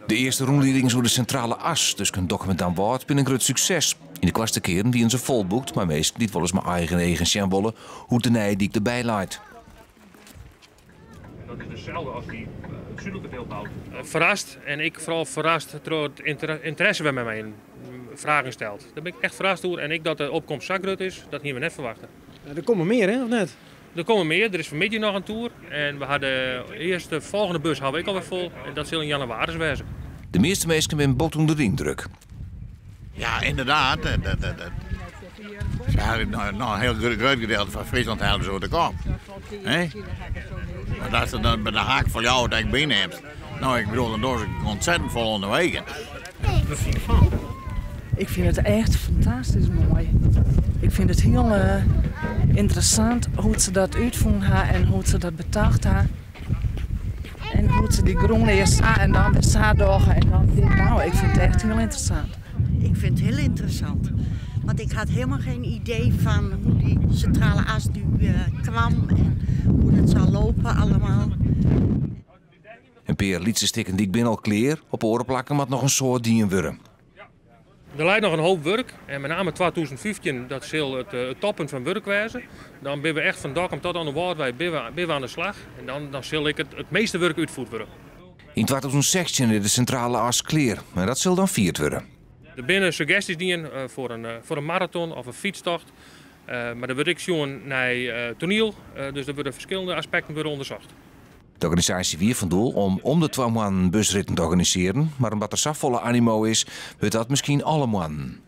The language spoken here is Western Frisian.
De earste rûnliedings oer de Sintrale As tusken Dokkum en Damwâld binne in grut sukses. Yn de koartste kearen wiene se folboekt mei minsken dy't wolris mei eigen eagen sjen wolle hoe't de nije dyk derby leit. Dat is deselde as dy't it súdlike diel boud. Ferrast en ek foaral ferrast troch it ynteresse wêrmei men fragen stelt. Dêr bin ik echt ferrast oer en ek dat de opkomst sa grut is, dat hiene we net ferwachte. Der komme mear, hè, of net? Der komme mear, der is fanmiddei noch in toer en we ha de earste folgjende bus hawwe we ek alwer fol en dat sil yn jannewaris wêze. De measte minsken binne bot ûnder de yndruk. Ja, ynderdaad. Se hawwe no in hiel grut gedeelte fan Fryslân helje se oer de kop. Hè? Want as se dan by de hak fan Ljouwert ek bynimst, no ik bedoel dan dogge se ontzettend folle oan de wegen. Wat fyn je derfan? Ik fyn it echt fantastysk moai. Ik fyn it hiel ynteressant hoe't se dat útfûn ha en hoe't se dat betocht ha. En hoe't se dy grûn earst sa en dan wer sa dogge en dan dit. No, ik fyn it echt hiel ynteressant. Ik fyn it hiel ynteressant. Want ik had helemaal geen idee fan hoe't dy Sintrale As nu kwam en hoe't it zal lopen allemaal. In pear lytse stikken dyk binne al klear, op oare plakken moat noch in soad dien wurde. Der leit noch in hoop wurk en mei name 2015 dat sil it eh, toppunt fan wurk wêze. Dan binne we echt fan Dokkum tot oan de Wâldwei binne we oan de slach en dan, dan sil ek it, it measte wurk útfierd wurde. Yn 2016 is de Sintrale As klear en dat sil dan fierd wurde. Der binne suggestjes dien eh, foar in, eh, foar in maraton of in fytstocht. Mar der wurdt ek sjoen nei toaniel, dus der wurde ferskillende aspekten wurde ûndersocht. De organisaasje wie fan doel om om de twa moannen busritten te organisearjen, mar omdat der safolle animo is, wurdt dat miskien alle moannen.